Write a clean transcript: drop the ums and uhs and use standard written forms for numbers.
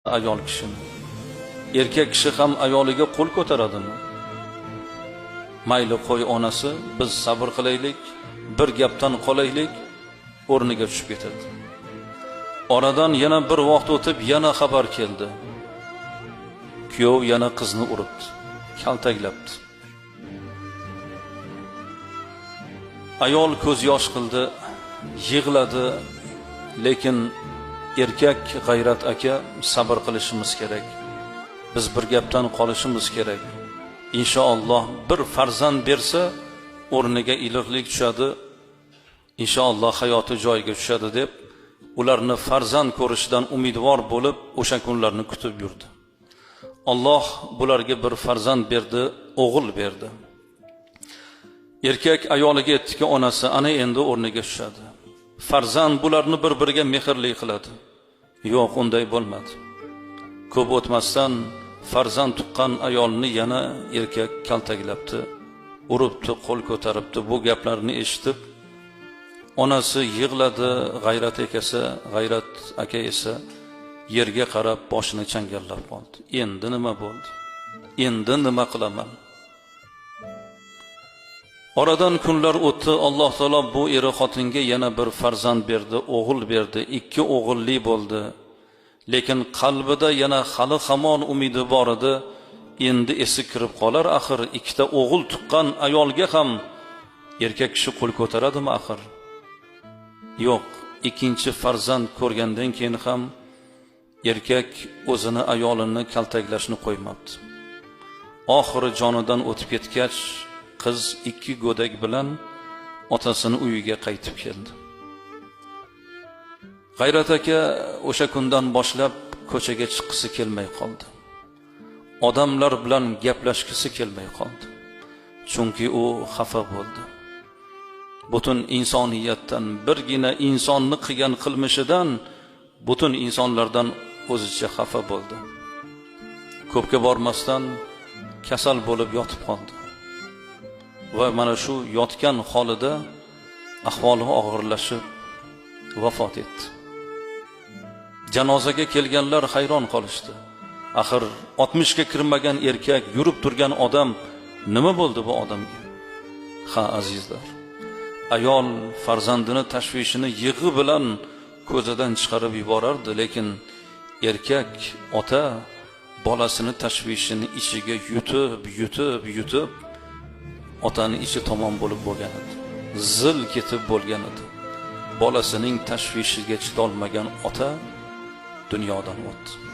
Ayol kishini. Erkak kishi ham ayoliga qo'l ko'taradimi? Mayli, qo'y, onasi, biz sabr qilaylik, bir gapdan qolaylik, o'rniga tushib ketadi. Oradan yana bir vaqt o'tib, yana xabar keldi. Kuyov yana qizni uribdi, kaltaklabdi. Ayol ko'z yosh qildi, yig'ladi, lekin erkak G'ayrat aka, sabr qilishimiz kerak. Biz bir gapdan qolishimiz kerak. Inshaalloh bir farzand bersa, o'rniga iliqlik tushadi. Inshaalloh hayoti joyiga tushadi deb ularni farzand ko'rishidan umidvor bo'lib, o'sha kunlarni kutib yurdi. Alloh bularga bir farzand berdi, o'g'il berdi. Erkak ayoliga aytdiki, onasi, ana endi o'rniga tushadi. Farzand bularni bir-biriga mehrli qiladi. Yo'q, unday bo'lmadi. Ko'p o'tmasdan farzand tuqqan ayolni yana erkak kaltaklabdi, uribdi, qo'l ko'taribdi. Bu gaplarni eshitib onasi yig'ladi, G'ayrat aka esa yerga qarab boshini changallab qoldi. Endi nima bo'ldi? Endi nima qilaman? Oradan kunlar o'tdi. Alloh taolo bu eri xotinga yana bir farzand berdi, o'g'il berdi, ikki o'g'illi bo'ldi. Lekin qalbida yana hali hamon umidi bor edi. Endi esi kirib qolar axir, ikkita o'g'il tuqqan ayolga ham erkak kishi qo'l ko'taradimi axir? Yo'q, ikkinchi farzand ko'rgandan keyin ham erkak o'zini ayolini kaltaklashni qo'ymabdi. Oxiri jonidan o'tib ketgach, qiz ikki go'dak bilan otasini uyiga qaytib keldi. G'ayrat aka o'sha kundan boshlab ko'chaga chiqqisi kelmay qoldi. Odamlar bilan gaplashgisi kelmay qoldi. Chunki u xafa bo'ldi. Butun insoniyatdan, birgina insonni qilgan qilmishidan butun insonlardan o'zicha xafa bo'ldi. Ko'pga bormasdan kasal bo'lib yotib qoldi. Va mana shu yotgan holida ahvoli og'irlashib vafot etdi. Janozaga kelganlar hayron qolishdi. Axir 60 ga kirmagan erkak, yurib turgan odam, nima bo'ldi bu odamga? Ha, azizlar, ayol farzandini tashvishini yig'i bilan ko'zidan chiqarib yuborardi, lekin erkak ota bolasini tashvishini ichiga yutib, yutib, yutib otani ichi tomon bo'lib bo'lgan edi. Zil ketib bo'lgan edi. Bolasining tashvishiga chidolmagan ota dunyodan o'tdi.